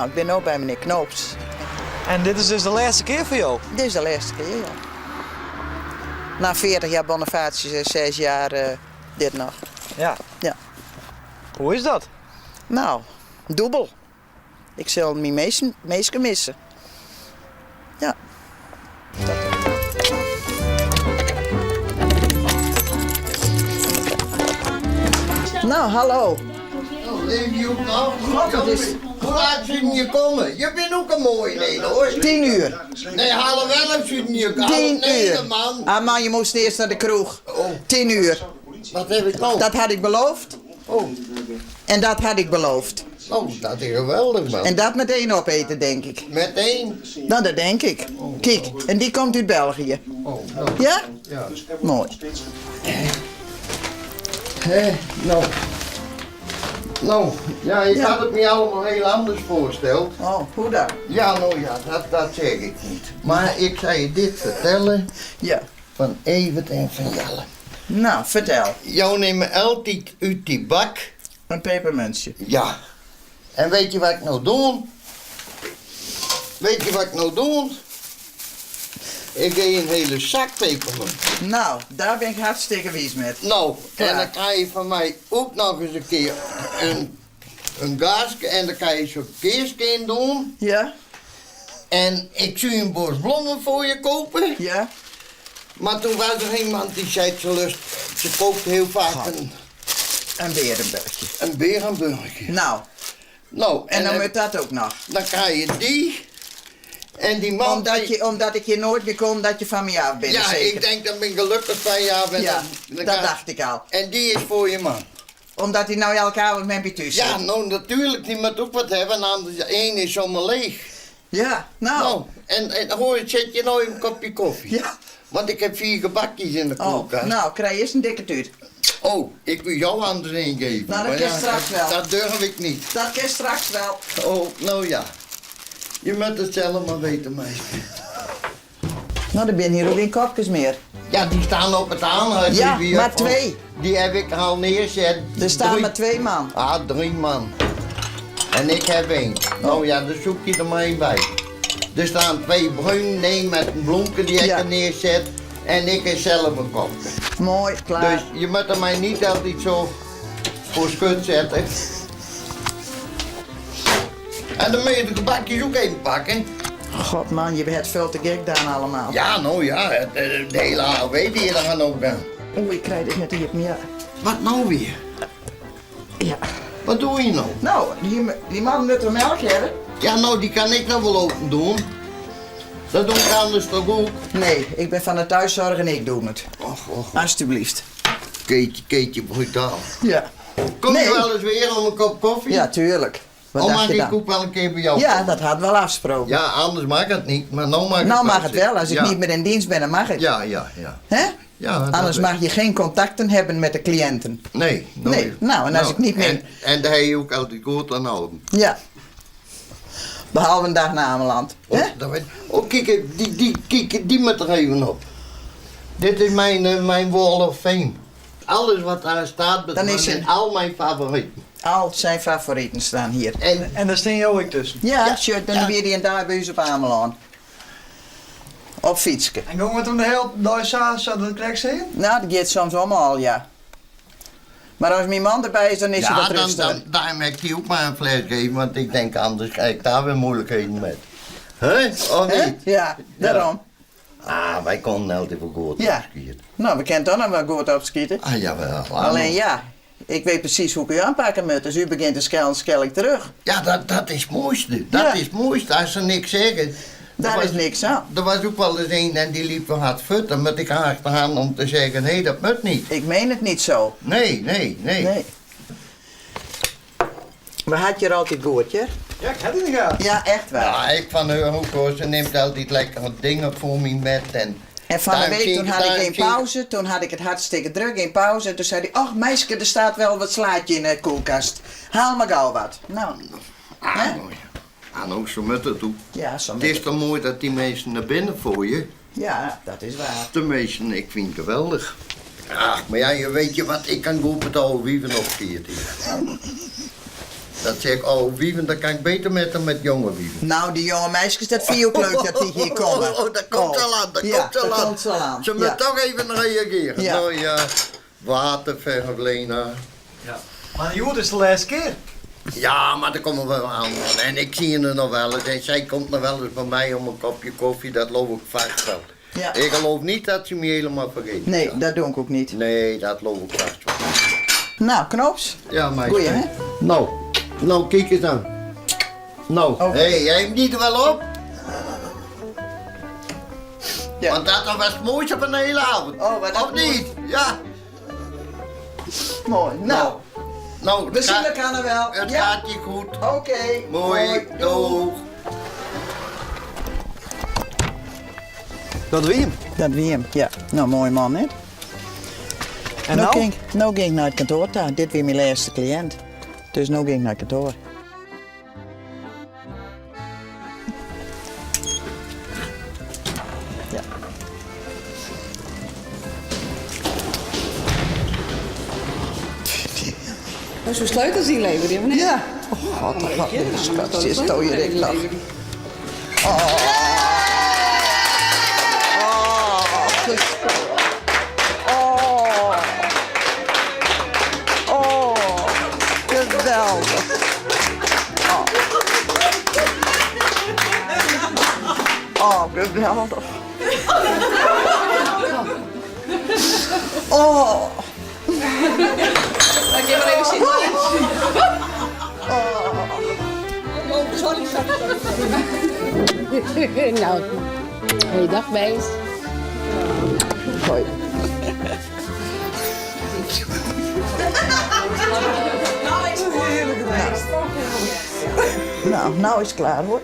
Nou, ik bin no by menear Knoops. En dit is dus de lêste kear foar jo? Dit is de lêste kear, ja. Na 40 jaar Bonifatius en 6 jaar eh, dit noch. Ja. Ja. Hoe is dat? Nou, dûbel. Ik sil myn minsken misse. Ja. Nou, hallo. Leef je ook nog? God, het is... Hoe laat zullen je komen? Je bent ook een mooie nee hoor. 10 uur. Nee, half 11 zullen je komen. 10 uur. man. Ah man, je moest eerst naar de kroeg. Oh. 10 uur. Wat heb ik nou? Dat had ik beloofd. Oh. En dat had ik beloofd. Oh, dat is geweldig man. En dat meteen opeten, denk ik. Meteen? Nou, dat denk ik. Kijk, en die komt uit België. Oh, nou. Ja? Ja. Mooi. Hé, nou. Nou, ja, ik Ja. had het me allemaal heel anders voorgesteld. Oh, hoe dan? Ja, nou ja, dat zeg ik niet. Maar ik zou je dit vertellen Ja. van Evert en van Jelle. Nou, vertel. Jou nemen altijd uit die bak. Een pepermuntje. Ja. En weet je wat ik nou doe? Weet je wat ik nou doe? Ik deed een hele zak pepermunt. Nou, daar ben ik hartstikke wies met. Nou, Klaar. en dan krijg je van mij ook nog eens een keer een gaasje en dan kan je zo'n keerske in doen. Ja? En ik zie een bos bloemen voor je kopen. Ja? Maar toen was er iemand die zei, ze, lust, ze koopt heel vaak een, Een berenburgje. een berenburgje. Nou, Nou, en dan moet dat ook nog. dan krijg je die. En die man... Omdat, omdat ik hier nooit meer kom, dat je van me af bent, Ja, zeker. ik denk dat ik gelukkig van jou ben. Ja, Dan- dan dat ga- dacht ik al. En die is voor je man. Omdat hij nou elke avond met me thuis Ja, zit. nou natuurlijk, die moet ook wat hebben, anders één is zomaar leeg. Ja, nou. Nou, en hoor, zet je nou een kopje koffie? Ja. Want ik heb 4 gebakjes in de Oh, koelkast. nou, krijg je eerst een dikke tuut. Oh, ik wil jou anders ingeven. Nou, dat Maar kan ja, straks wel. Dat durf ik niet. Dat kan straks wel. Oh, nou ja. Je moet het zelf maar weten, meisje. Nou, er zijn hier ook geen kopjes meer. Ja, die staan op het aanhuis. Ja, Die maar heb- 2. Die heb ik al neerzet. Er staan 3. maar 2 man. Ah, 3 man. En ik heb 1. Nou ja, dan zoek je er maar 1 bij. Er staan 2 bruin, 1 met een bloemke die ik Ja. er neerzet. En ik heb zelf een kopje. Mooi, klaar. Dus je moet er mij niet altijd zo voor schut zetten. En dan moet je de gebakjes ook even pakken. God man, je hebt veel te gek gedaan allemaal. Ja, nou ja, de hele AOW die je daar gaan ook aan. Oeh, ik krijg dit net hier. Ja. Wat nou weer? Ja. Wat doe je nou? Nou, die man moet er melk hebben. Ja, nou, die kan ik nog wel open doen. Dat doe ik anders toch ook? Nee, ik ben van de thuiszorg en ik doe het. Och, och. Alsjeblieft. Keetje, keetje, brutaal. Ja. Kom Nee. je wel eens weer om een kop koffie? Ja, tuurlijk. Wat Of dacht mag je ik dan? ook wel een keer bij jou Ja, komen? dat hadden we al afgesproken. Ja, anders mag het niet, maar nou mag het Nou wel. mag het wel, als ik Ja. niet meer in dienst ben, dan mag het. Ja, ja, ja. Hè? Ja, dat Anders weet mag je geen contacten hebben met de cliënten. Nee. Nou, Nee, nou, en als ik niet meer- En daar heb je ook altijd goed aan houden. Ja. Behalve een dag naar Ameland. Oh, Hè? dat weet... oh kijk, kijk, die moet er even op. Dit is mijn Wall of Fame. Alles wat daar staat, Dan is zijn het- al mijn favorieten. Al zijn favorieten staan hier. En, En daar staan jou ook tussen. Ja, Ja, shirt, dan ja. weer die en daar bij ons op Ameland. Op fietske. En gaan we het om de hele dag zo dat krijg je Nou, dat gaat soms allemaal al, ja. Maar als mijn man erbij is, dan is hij ja, wat dan, rustiger. daarom heb ik die ook maar een fles geven, want ik denk anders krijg ik daar weer moeilijkheden met. Hè? Of Hè? niet? Ja, daarom. Ah, wij konden altijd wel goed Ja. opschieten. Nou, we kunnen toch nog wel goed opschieten. Ah, jawel. Alleen ja, ik weet precies hoe ik u aanpakken moet. Dus u begint te schelden, schel ik terug. Ja, dat is het mooiste. Dat Ja. is het mooiste. Als ze niks zeggen. Daar is niks aan. Er was ook wel eens een en die liep van hard fut. Dan moet ik haar achteraan om te zeggen, hé, dat moet niet. Ik meen het niet zo. Nee, nee, nee. Nee. We had je er altijd goed, hè? Ja, ik heb het niet gehad. Ja, echt waar. Ja, ik van haar ook hoor. Ze neemt altijd lekkere dingen voor me met. En, En van de daarom week zie toen had ik daarom geen zie ik- pauze, toen had ik het hartstikke druk, geen pauze. En toen zei hij, och meisje, er staat wel wat slaatje in de koelkast. Haal maar gauw wat. Nou, Ah, hè? nou ja. Ah, nou, zo moet het toe. Ja, zo Het moet is toch mooi dat die mensen naar binnen gooien. Ja, dat is waar. De meesten, ik vind het geweldig. Ach, maar ja, je weet je wat, ik kan goed met oude wieven opgekeerd hier. Dat zeg ik, oude wieven, dat kan ik beter met dan met jonge wieven. Nou, die jonge meisjes, dat vind je ook leuk dat die hier komen. Oh, oh, dat komt al aan, dat ja, komt al dat aan. komt al aan. Ze Ja. moeten toch even reageren. Ja. Nou ja, waterverlener. Ja. Maar joh, het is de laatste keer. Ja, maar daar komen we wel aan. En ik zie haar nog wel eens. En zij komt nog wel eens bij mij om een kopje koffie. Dat geloof ik vast wel. Ja. Ik geloof niet dat ze me helemaal vergeet. Nee, dat doe ik ook niet. Nee, dat geloof ik vast wel. Nou, Knoops. Ja, maar. Goeie, hè? Nou, nou, kijk eens aan. Nou, Oh. hé, hey, jij hem niet er wel op? Ja. Want dat was het mooiste van de hele avond. Oh, maar dat Of niet? Ja. Mooi. Nou, Nou, we het zien gaat- elkaar nog wel. Het Ja. gaat je goed. Oké. Mooi, doeg. Dat wie hem. Dat wie hem, ja. Nou, mooi man, hè? En nou, nou? ging, nou ging ik naar het kantoor daar. Dit weer mijn laatste cliënt. Dus nu ging ik naar het kantoor. Ja. Dus we sleutels inleveren, of niet? Ja. Oh, god, oh, god, dit is schat, is toch hier ik nog. Oh, geschoren. Oh. Oh, geweldig. Oh. Oh, geweldig. Oh. Laat je maar even zitten. Oh, sorry, sorry, sorry. nou, goeiedag dag Wijs. Hoi. Nou, nou is het klaar hoor.